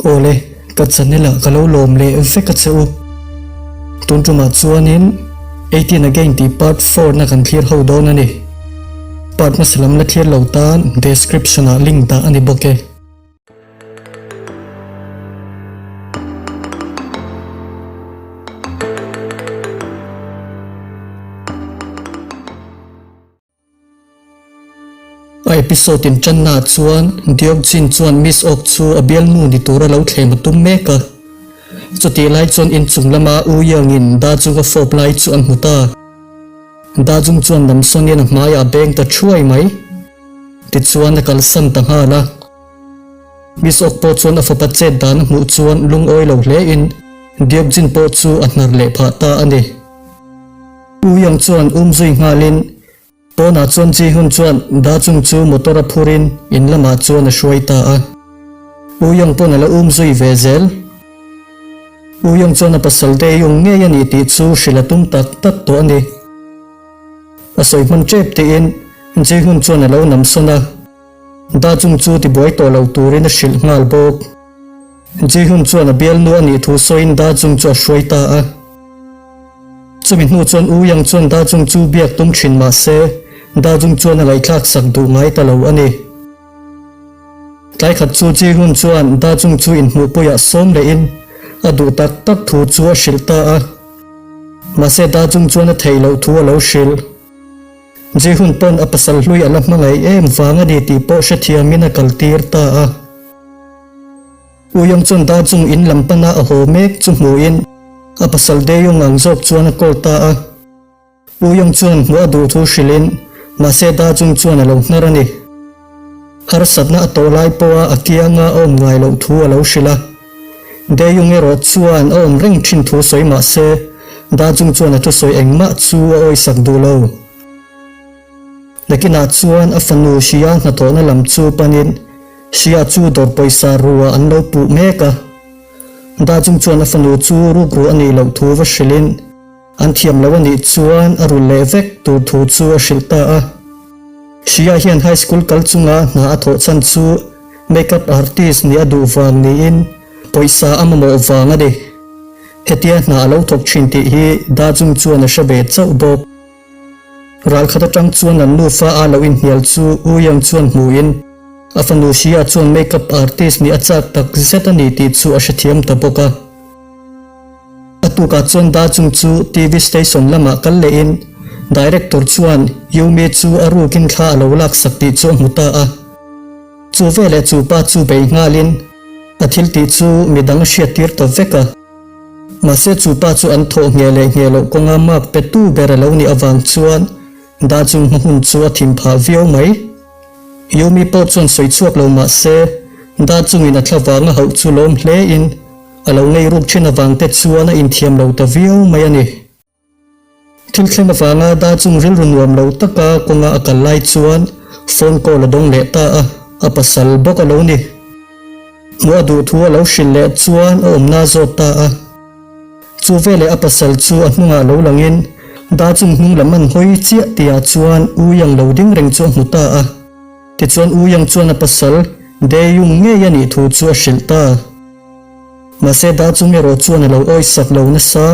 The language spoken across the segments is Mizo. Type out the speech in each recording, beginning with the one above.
Awle, ka channel ah ka lo lawm leh vek a che u. Tun tumah chuanin 18 Again tih part 4 na kan thlir ho dawn a ni. Part hmasa lam la thlir lo tan description ah link dah a ni bawk e. A episode in tanna ah chuan Deokjin chuan Miss Ok chu a bialnu ni tura lo thlem a tum mek a. Chutih lai chuan inchung lama U Young in Da Jung a fawp lai chu an hmu ta. Da Jung chuan lamsawn in a hmaiah a beng ta thuai mai. Tichuan a kalsan ta nghal a. Miss Ok pawh chuan a fapa chet dan a hmuh chuan lungawi lo hle in Deokjin pawh chu a hnar leh phah ta a ni. U Young chuan um zui nghalin pawnah chuan Ji Hun chuan Da Chung chu motor a phurin in lamah chuan a hruai ta a. U Young pawn a la um zui ve zel. U Young chuan a pasal Dae Jung ngei a ni tih chu hrilh a tum tak tak tawh a ni. A sawi hman tep tiin Ji Hun chuan a lo nam sawn a. Da Chung chu tibuai tawh lo turin a hrilh nghal bawk. Ji Hun chuan a bialnu a nih thu sawiin Da Chung chu a hruai ta a. Chumi hnu chuan U Yang chuan Da Jung chu biak tum thin mah se, Da Jung chuan a ngaihthlak sak duh ngai ta lo a ni. Tlai khat chu Ji Hun chuan Da Jung chu inhmuhpuiah sawm lehin a duh tak tak thu chu a hrilh ta a. Mahse Da Jung chuan a theih loh thu a lo hrilh. Ji Hun pawn a pasal hlui a la hmangaih em vang a ni tih pawh hrethiamin a kaltir ta a. U Yong chuan Da Jung in lam pana a haw mek chu hmuhin a pasal De Yong ang zawk chuan a call ta a. U Yong chuan hmuh a duh thu hrilhin mahse Da Jung chuan a lo hnar a ni. Harsatna a tawh lai pawha a kianga a awm ngai loh thu a lo hrilh a. De Yong erawh chuan a awm reng thin thu sawi mahse Da Jung chuan a thusawi engmah chu a awisak duh lo. Nakinah chuan a fanu Xia hnathawhna lam chu panin Xia chu dawr pawisa ruah an lo puh mek a. Da chung chuan a fanu chu rukru a nih loh thu va hrilhin an thiam lo a nih chuan a rul leh vek tur thu chu a hrilh ta a. Xia hian high school kal chunga hna a thawh chhan chu makeup artist nih a duh vang niin pawisa a mamawh vang a ni. Hetia hna a lo thawk thin tih hi Da chung chuan a hre ve chauh bawk. Ral khat atang chuan an nufa a lo inhnial chu U Yang chuan hmuhin a fanu Xia chuan makeup artist nih a chak tak zet a ni tih chu a hrethiam ta bawk a. A tukah chuan Da Chung chu TV station lamah kal lehin director chuan Yumi chu a rukin thla a lo laksak tih chu a hmu ta a. Chu veleh chu pa chu bei nghalin a thil tih chu midang a hriattir ta vek a. Mahse chu pa chu an thawh ngheh leh ngheh loh kawnga mark pe tu ber a lo nih avang chuan Da Jung hma hun chu a thim phah viau mai. Yumi pawh chuan sawi chhuak lo mahse Da Jungin a thla vang a hauh chu lawm hle in a lo ngei ruk thin avang te chuan a inthiam lo ta viau mai a ni. Thil thleng avanga Da Jung rilru nuam lo taka kawnga a kal lai chuan phone call a dawng leh ta a, a pasal bawk a lo ni. Hmuh a duh thu a lo hrilh leh chuan a awmna a zawt ta a. Chu veleh a pasal chu a hnungah lo langin Da Jung hnung lam an hawi chiah tihah chuan U Yang lo ding reng chu a hmu ta a. Tichuan U Yang chuan a pasal Dae Jung ngei a nih thu chu a hrilh ta. Mahse Da Jung erawh chuan a lo awisak lo nasa.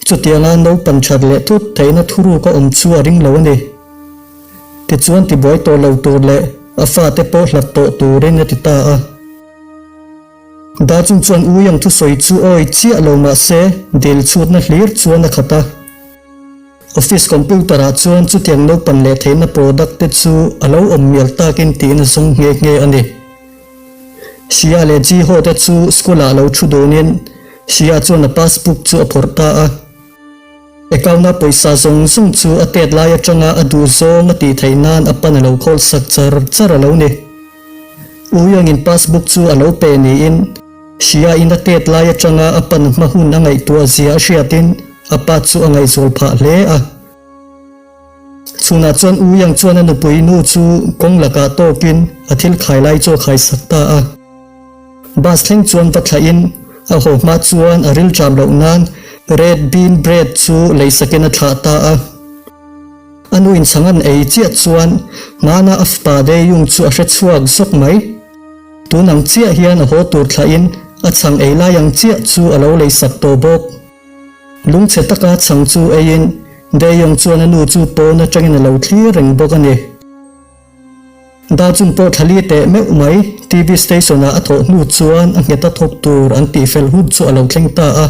Chutianga naupan that leh thut theihna thuruk a awm chu a ring lo a ni. Tichuan tibuai tawh lo tur leh a fate pawh hlat tawh turin a ti ta a. Da chung chuan U Yang thusawi chu awi chiah lo mah se dil chhutna hlir chuan a khat a. Office computer ah chuan chutiang naupan leh theihna product te chu a lo awm mial takin tiin a zawng nghe nghe a ni. Xia leh Ji Ho te chu school ah lo thu dunin Xia chuan a passbook chu a phawrh ta a. Account a pawisa zawng zawng chu a tet lai atanga a duh zawng a tih theih nan a pan a lo khawl sak char char a lo ni. U Yangin passbook chu a lo pe niin Xia in a tet lai atanga a pan hma hun a ngaihtuah zia a hriatin a pa chu a ngaihzawl phah hle a. Chhunah chuan U Yang chuan a nupui nu chu kawng lakah tawkin a thil khai lai chu a khaisak ta a. Bus thleng chuan va thlahin a haw hma chuan a ril ṭam loh nan red bean bread chu leisakin a thlah ta a. A nu inchhang an ei chiah chuan hmana a fapa Dae Yung chu a hre chhuak zawk mai. Tun ang chiah hian a haw tur thlahin a chhang ei lai ang chiah chu a lo leisak tawh bawk. Lungchhe taka chhang chu eiin Daeyoung chuan a nu chu pawn atangin a lo thlir reng bawk a ni. Dachung pawh thlali teh meuh mai TV station ah a thawh hnu chuan a nghet a thawk tur an tihfel hun chu a lo thleng ta a.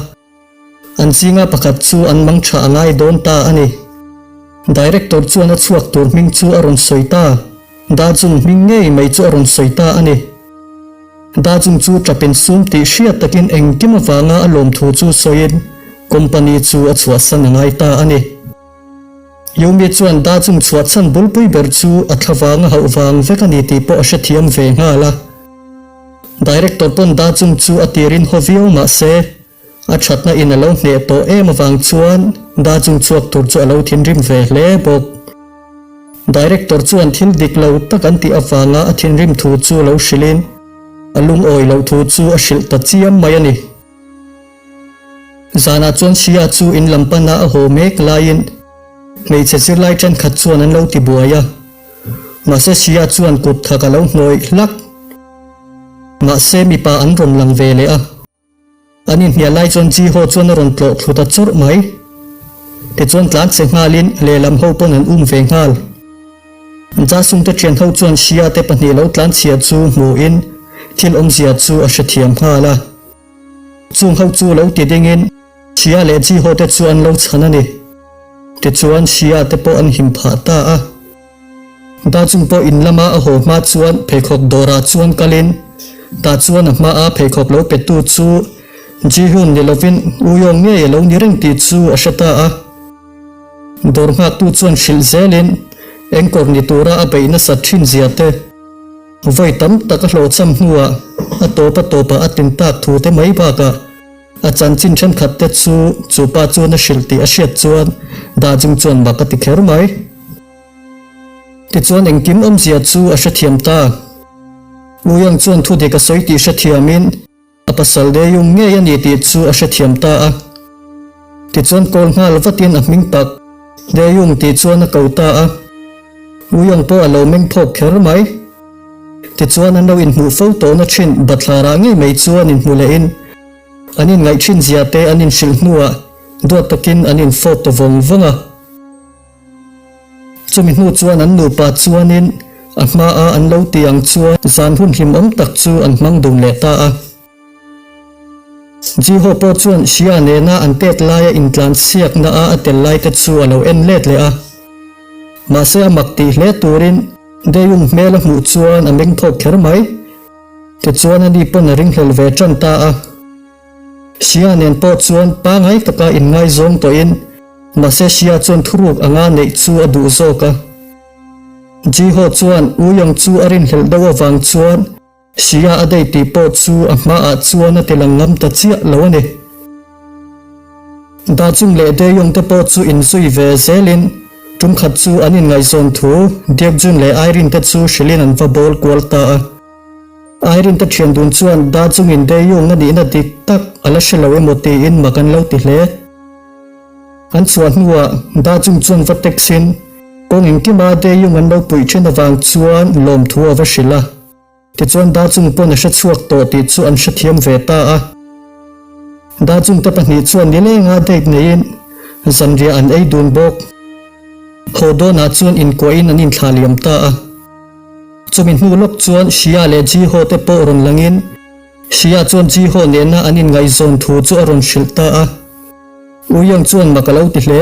An zinga pakhat chu an mang tha a ngai dawn ta a ni. Director chuan a chhuak tur hming chu a rawn sawi ta. Dachung hming ngei mai chu a rawn sawi ta a ni. Dachung chu tap insum tih hriat takin engkim avanga a lawmthu chu sawiin company chu a chhuahsan a ngai ta a ni. Yumi chuan Da chung chhuah chhan bulpui ber chu a thla vang a hauh vang vek a ni tih pawh a hrethiam ve nghal a. Director pawn Da chung chu a tirin haw viau mah se, a thatna in a lo hneh tawh em avang chuan Da chung chhuak tur chu a lo thinrim ve hle bawk. Director chuan thil dik lo tak an tih avanga a thinrim thu chu lo hrilhin a lungawi loh thu chu a hrilh ta chiam mai a ni. Zanah chuan Shia chu in lam pana a haw mek laiin hmeichhe zirlai thenkhat chuan an lo ti buai a. Mahse Shia chuan kut thak a lo hnawih hlak. Mahse mipa an rawn lang ve leh a. An inhnial lai chuan Jiho chuan a rawn tlawh thlu ta chawrh mai. Tichuan tlan che nghalin lehlam ho pawn an um ve nghal. Jasung te thian ho chuan Shia te pahnih lo tlan chhia chu hmuhin thil awmzia chu a hrethiam nghal a. Chung ho chu lo ti dingin Shia leh Jiho te chu an lo chhan a ni. Tichuan Shia te pawh an him phah ta a. Da chung pawh in lama a haw hma chuan pheikhawk dawrah chuan kalin tah chuan a hmaa pheikhawk lo petu chu Jihyun ni lovin Uyong ngei a lo ni reng tih chu a hre ta a. Dawr nghaktu chuan hrilh zelin engkawr ni tura a beih nasat thin zia te, Vawi tam tak a hlawhchham hnuah a tawp a tawpah a tin tak thu te mai bakah a chanchin thenkhat te chu chu pa chuan a hrilh tih a hriat chuan Dajung chuan mak a ti kher mai. Tichuan engkim awmzia chu a hrethiam ta. Uyang chuan thudik a sawi tih hrethiamin A pasal Daeyoung ngei a ni tih chu a hrethiam ta a. Tichuan call nghal vatin a hming tak Daeyoung tih chuan a ko ta a. Wooyoung pawh a lo meng phawk kher mai. Tichuan an lo inhmuh fo tawhna thin bathlarah ngei mai chuan inhmu lehin an inngaih thin zia te an inhrilh hnuah duat takin an infawp ta vawng vawng a. Chumi hnu chuan an nupa chuanin a hmaa an lo ti ang chuan zan hun hlimawm tak chu an hmang dun leh ta a. Jiho pawh chuan Shia nena an tet laia intlan chhiakna a a tel lai te chu a lo en let leh a. Mahse a mak tih hle turin Daeyoung hmel a hmuh chuan a meng phawk kher mai. Tichuan ani pawn a ringhlel ve tan ta a. Shia nen pawh chuan pangai taka inngaizawng tawhin Mahse Shia chuan thuruk anga neih chu a duh zawk a. Jiho chuan Wuyang chu a rinhlelh deuh avang chuan Shia a dei tih pawh chu a hmaah chuan a ti lang ngam ta chiah lo a ni. Dachung leh Daeyoung te pawh chu inzui ve zelin tum khat chu an inngaihzawn thu Deokjun leh Irene te chu hrilhin an va bawl kual ta a. Irene te thian dun chuan Dachungin Daeyoung a nihna dik tak a la hre lo emaw tiin mak an lo ti hle. An chhuah hnuah Da Chung chuan va text-in kawng engkima Daeyoung an lo puih thin avang chuan lawmthu a va hrilh a. Tichuan Da Chung pawn a hre chhuak tawh tih chu an hrethiam ve ta a. Da Chung te pahnih chuan nilenga date neiin zanriah an ei dun bawk. Haw dawnah chuan inkuahin an inthlah liam ta a. Chumi hnu lawk chuan Shia leh Jiho te pawh rawn langin Shia chuan Jiho nena an inngaihzawn thu chu a rawn hrilh ta a. Uyang chuan mak a lo ti hle.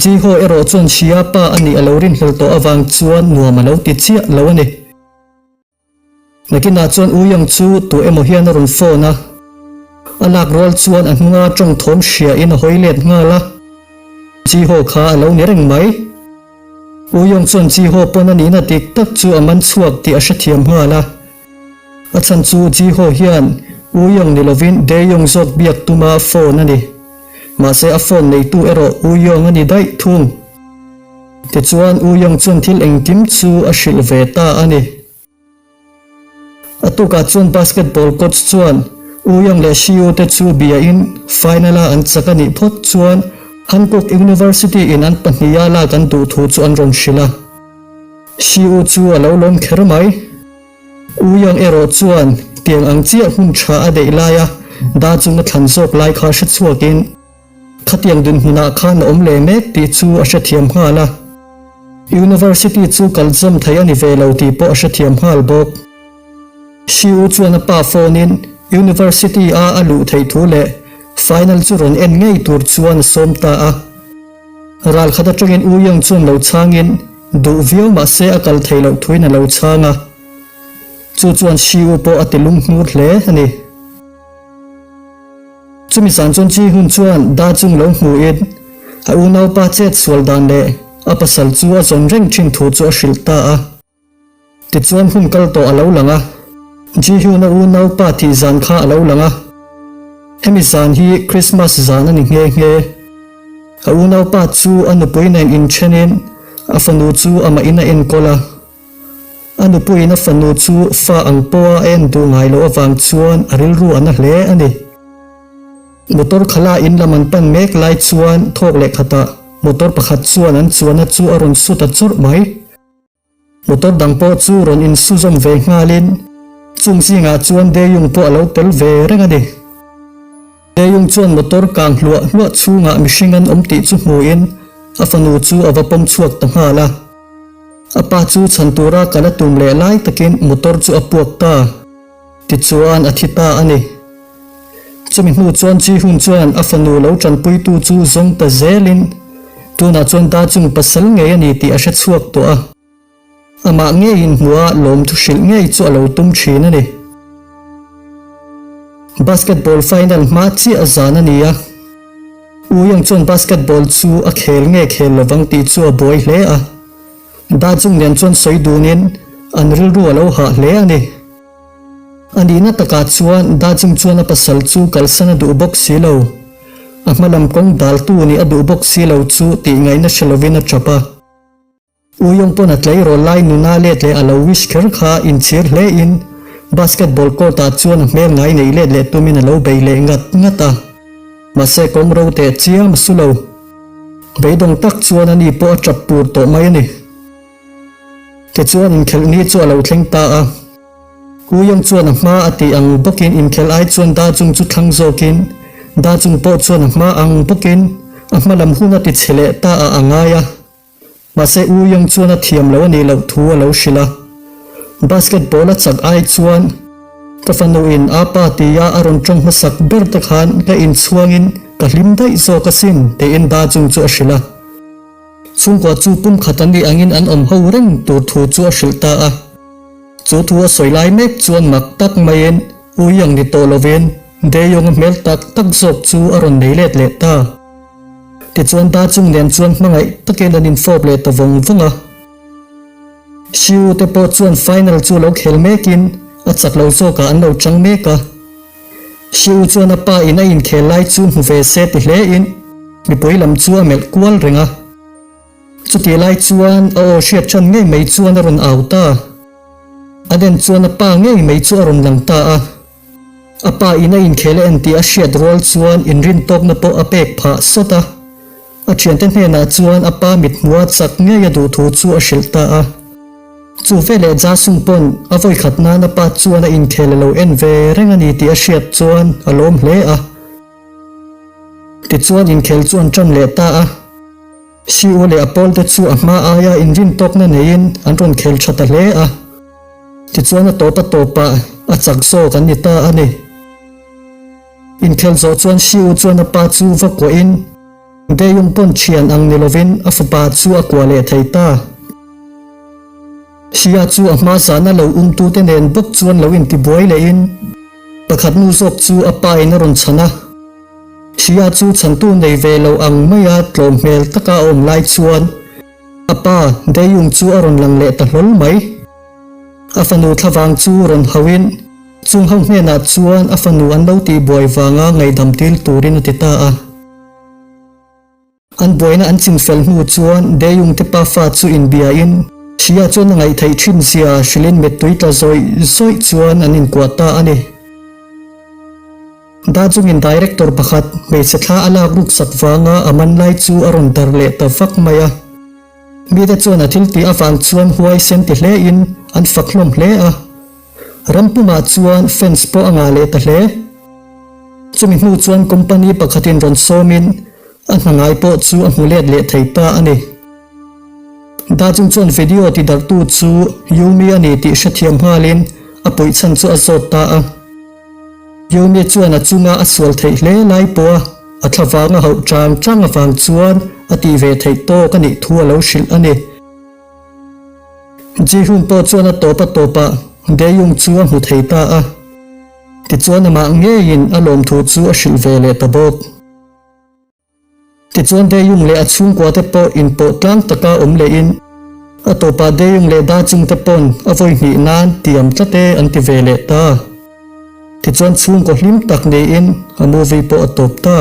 Jiho erawh chuan Shia pa a nih a lo rinhlel tawh avang chuan nuam a lo ti chiah lo a ni. Nakinah chuan Uyang chu tu emaw hian a rawn phone a. A lak rual chuan a hnunga tawng thawm hriain a hawi let nghal a. Jiho kha a lo ni reng mai. Uyang chuan Jiho pawn a nihna dik tak chu a man chhuak tih a hrethiam nghal a. A chhan chu Jiho hian Wooyoung ni lovin Daeyoung zawk biak tuma phone a ni. Mahse a phone neitu erawh Wooyoung a ni daih thung. Tichuan Wooyoung chuan thil engkim chu a hrilh ve ta a ni. A tukah chuan basketball coach chuan Wooyoung leh Siwoo te chu biain final a an chak a nih phawt chuan Hankook University in an pahniha lak an duh thu chu an rawn hrilh a. Siwoo chu a lo lawm kher mai. U Yang erawh chuan tiang ang chiah hun tha a deih laia Da Jung a thlan zawk lai kha hre chhuakin khatiang dinhmunah khan a awm leh mek tih chu a hrethiam nghal a. University chu kal zawm thei a ni ve lo tih pawh a hrethiam nghal bawk. Siu chuan a pa phone in University a a luh theih thu leh final chu rawn en ngei tur chuan a sawm ta a. Ral khat atangin U Young chuan lo chhangin duh viau mah se a kal theih loh thuin a lo chhang a. Chu chuan Siu pawh a ti lunghnur hle a ni. Chumi zan chuan Ji Hun chuan Da Jung lo hmuin a unaupa chet sual dan leh a pasal chu a zawn reng thin thu chu a hrilh ta a. Tichuan hun kal tawh a lo lang a, Ji-hyun-a unaupa tih zan kha a lo lang a. Hemi zan hi Christmas zan a ni nghe nghe. A unaupa chu a nupui nen inthenin a fanu chu amah in a enkawl a. A nupuiin a fanu chu fa ang pawha a en duh ngai loh avang chuan a rilru a na hle a ni. Motor khala in lam an pan mek lai chuan thawk leh khatah motor pakhat chuan an chuanna chu a rawn su ta chawrh mai. Motor dang pawh chu rawn insu zawm ve nghalin chung zingah chuan Daeyoung pawh a lo tel ve reng a ni. Daeyoung chuan motor kang hluah hluah chhungah mihring an awm tih chu hmuin a fanu chu a va pawm chhuak ta nghal a. A pa chu chhan tura kal a tum leh lai takin motor chu a puak ta. Tichuan a thi ta a ni. Chumi hnu chuan Ji Hun chuan a fanu lo tanpuitu chu zawng ta zelin tunah chuan Da Chung pasal ngei a ni tih a hre chhuak tawh a. Amah ngeiin hmuha lawmthu hrilh ngei chu a lo tum thin a ni. Basketball final hma chiah zan a ni a. U Young chuan basketball chu a khel nge khel lovang tih chu a buai hle a. Da Chung nen chuan sawi dunin an rilru a lo hah hle a ni. A nihna takah chuan Da Chung chuan a pasal chu kalsan a duh bawk si lo. A hma lam kawng daltu nih a duh bawk si lo chu tih ngaihna hre lovin a tap a. U Yong pawn a tleirawl lai nuna let leh a lo wish kher kha inchhir hle in basketball court ah chuan a hmel ngai neih let leh tumin a lo bei leh ngat ngat a. Mahse kawng ro teh chiam a su lo. Beidawng tak chuan ani pawh a tap pur tawh mai a ni. Tichuan inkhelh ni chu a lo thleng ta a. U Yong chuan a hma a tih ang bawkin inkhelh ai chuan Da Jung chu thlang zawkin Da Jung pawh chuan a hma ang bawkin a hma lam hun a ti chhe leh ta a a ngai a. Mahse U Yong chuan a thiam lo a nih loh thu a lo hrilh a. Basketball a chak ai chuan ka fanu in a pa tia a rawn tawng hmasak ber te khan ka inchhuangin ka hlim daih zawk asin tiin Da Jung chu a hrilh a. Chhungkua chu pum khat an nih angin an awm ho reng tur thu chu a hrilh ta a. Chu thu a sawi lai mek chuan mak tak maiin ui ang ni tawh lovin Daeyoung-a hmel tak tak zawk chu a rawn nei let leh ta. Tichuan Da Chung nen chuan hmangaih takin an infawp leh ta vawng vawng a. Siu te pawh chuan final chu lo khel mekin a chak lo zawkah an lo chang mek a. Siu chuan a pa in a inkhel lai chu hmu ve se ti hle in mipui lam chu a melh kual reng a. Chutih lai chuan a aw hriat ṭhan ngei mai chuan a rawn au ta. A den chuan a pa ngei mai chu a rawn lang ta a. A pa in a inkhel a en tih a hriat rual chuan inrintawkna pawh a pek phah sawt a. A thiante hnenah chuan a pa mithmuha chak ngei a duh thu chu a hrilh ta a. Chu veleh Jasung pawn a vawikhat nan a pa chuan a inkhel a lo en ve reng a ni tih a hriat chuan a lawm hle a. Tichuan inkhel chu an ṭan leh ta a. Siu leh a pawlte chu a hma aia inrintawkna neiin an rawn khel ṭha ta hle a. Tichuan a tawp a tawpah a chak zawk an ni ta a ni. Inkhel zawh chuan Siu chuan a pa chu va kuahin Daeyoung pawn thian ang ni lovin a fapa chu a kuah leh thei ta. Sia chu a hma zahna lo umtute nen bawk chuan lo intibuai lehin pakhat nu zawk chu a pa in a rawn chhan a. Sia chu chhantu nei ve lo ang maia tlawm hmel taka a awm lai chuan a pa Daeyoung chu a rawn lang leh ta hlawl mai. A fanu thlavang chu rawn hauhin chung ho hnenah chuan a fanu an lo tihbuai vanga ngaihdam dil turin a ti ta a. An buaina an chinfel hnu chuan Daeyoung te pafa chu inbiain Shia chuan a ngaihtheih thin zia hrilhin mittui tla zawih zawih chuan an inkuah ta a ni. Da chungin director pakhat hmeichhe thla a lak ruksak vanga a man lai chu a rawn dar leh ta vak mai a. Mite chuan a thil tih avang chuan huaisen ti hlein an fak hlawm hle a. Ram pumah chuan fans pawh a ngah leh ta hle. Chumi hnu chuan company pakhatin rawn sawmin a hna ngai pawh chu a hmu let leh thei ta a ni. Dajung chuan video tidarhtu chu Yumi a ni tih hrethiam nghalin a puih chhan chu a zawt ta a. Yumi chuan a chunga a sual theih hle lai pawha a thlavang a hauh chang chang avang chuan a tih ve theih tawk a nih thu a lo hrilh a ni. Ji-hyun pawh chuan a tawp a tawpah Dae-yung chu a hmu thei ta a. Tichuan amah ngeiin a lawmthu chu a hrilh ve leh ta bawk. Tichuan Dae-yung leh a chhungkua te pawh inpawh tlang taka awm lehin a tawpah Dae-yung leh Da-chung te pawn a vawi hnih nan tiam tlat e an ti ve leh ta. Tichuan chhungkaw hlim tak niin a movie pawh a tawp ta.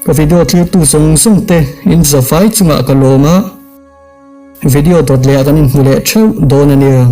Ka video tlirtu zawng zawng te in za vai chungah ka lawm a, video dawt leh ah kan inhmu leh theuh dawn a nia.